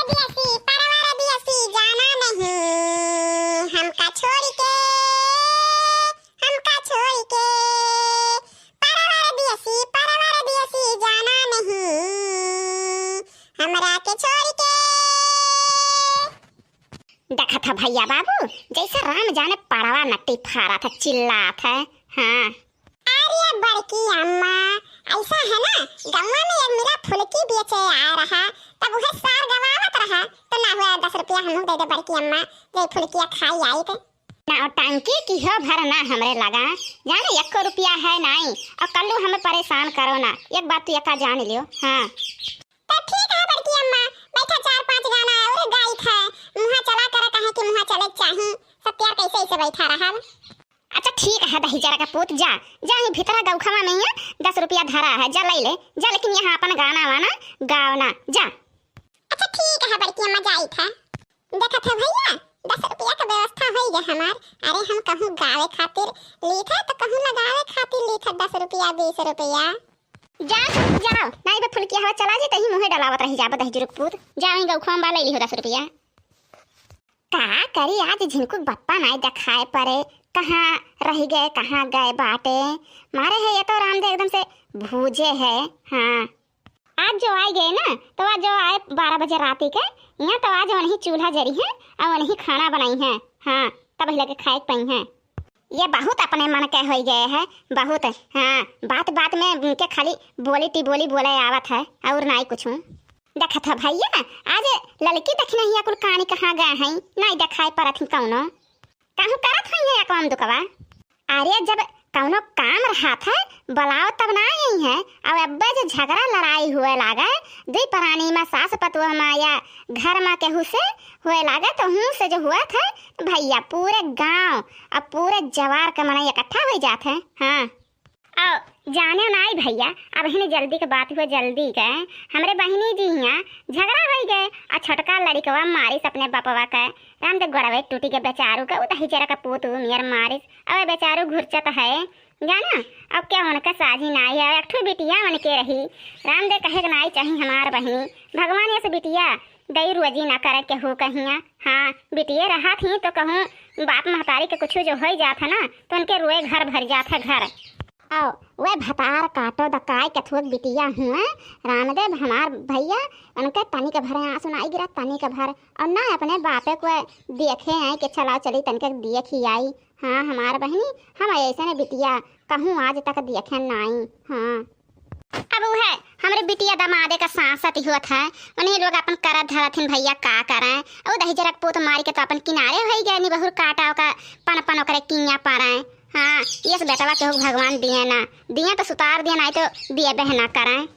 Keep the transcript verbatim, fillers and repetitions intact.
दियसी परवर दियसी जाना नहीं हमका छोड़ के, हमका छोड़ के। परवर दियसी परवर दियसी जाना नहीं हमरा के छोड़ के। देखत ह भइया बाबू, जइसे राम जाने पड़वा नट्टी फारत ह, चिल्लात ह। हाँ। अरे बड़की अम्मा, अइसा है ना, गउँवा में एक मेरा फुलकी बेचे आए रहा, तब उहे सार गवावत रहा, तो ना हुआ दस रुपया हमहू दे दे बड़की अम्मा, जे फुलकिया खाई आई थे। नौटंकी किहो भर ना हमरे लगा, जाने एक्को रुपया है नाई, अउर कल्लू हमें परेशान करो ना, एक बात तू एका जान लियो। हाँ। तो ठीक है बड़की अम्मा, बैठा चार पाँच गाना और गाइत है, मुँहा चला करे कहे कि मुँहा चले चाही, सब प्यार कैसे ऐसे बैठा रहल। अच्छा ठीक है दहिजरा का पूत, जा, जा ही भीतरा गौखवा में ही दस रुपया धरा है, जा ले ले, जा, लेकिन यहाँ अपन गाना वाना गाओ ना, जा। अच्छा ठीक है बड़की अम्मा, जाइत है। देखत है भइया, दस रुपया का व्यवस्था होइ गए हमार। अरे हम कहूँ गावे खातिर लीत है तो कहूँ लगावे खातिर लीत है दस रुपया, बीस रुपया। जा, जाओ, नाई बे फुलकिया हवा चला जी, तही मुँहे डलावत रही जाबो दहिजरा का पूत। जाओ, ही गौखवा में बा, ले लिहो दस रुपया। का करी आज झिनकू बप्पा नाई देखाए परे, कहाँ रहि गए, कहाँ गए बाटे। मारे है ये तो रामदेव एकदम से भूजे है। हाँ, आज जो आइ गए ना, तो आज जो आए बारह बजे राती के, यहाँ तो आज वनही चूल्हा जरी है अउर वनही खाना बनाई है। हाँ, तब लगे खाए के पइहैं। ये बहुत अपने मन के होइ गए है, बहुत। हाँ, बात बात में उनके खाली बोली टिबोली बोले आवत है अउर नाई कुछू। देखत ह भइया, आज ललकी दखिनहिया कुल कानी कहाँ गए हैं, नाई देखाए परत ही कउनो। कहूँ करत होइहैं या काम दुकवा। अरे जब कउनो काम रहत है, बुलाओ तब ना आई है। अब अब्बे जो झगड़ा लड़ाई हुए लागे, दुई परानी में सास पतोह में या घर में केहू से हुए लागे, तो हूँ से जो हुआ था भइया, पूरे गाँव अब पूरे जवार के मनई इकट्ठा होइ जात है। हाँ। अउ जाने नाई भइया, अब हिने जल्दी के बात हुआ, जल्दी के हमरे बहिनी जी हियाँ झगड़ा होइ गए, अउ छोटका लड़िकवा मारिस अपने बपवा के, राम दे गोड़वे टूटी के बेचारू के, उ दहिजरा का पूत उ नियर मारिस, अब बेचारू घुरचत है, जाना, अब क्या उनका साझी नाई है, एक ठो बिटिया उनके रही, राम दे कहे के नाई चाही हमार बहिनी, भगवान यस बिटिया दई रोजी ना करे केहू कहिया। हाँ, बिटिये रहत ही तो कहूँ बाप महतारी के कुछ जो होइ जात है ना, तो उनके रोए घर भर जात है घर। अउ वे भतार काटो दकाई के थोक बिटिया हुए, रामदेव हमार भइया, उनके तनिक भर आँसू नाई गिरा, तनिक भर, अउ ना अपने बापे को देखे हैं कि चलाओ चली तनिक देख ही आई। हाँ, हमार बहिनी, हम अइसने बिटिया कहूँ आज तक देखे नाई। हाँ। अब उहे हमरे बिटिया दमादे का साँसत ही होत है, उन्हीं लोग अपन करत धरत हिन भइया, का करें? अउ दहिजरा के पूत मारी के तो अपन किनारे होइ गए, निबहुर काटा ओका पन पन ओकरे किया पड़े। हाँ, यस बेटवा केहू भगवान दिए ना, दिए तो सुतार दिए, नाई तो दिए बहना करें।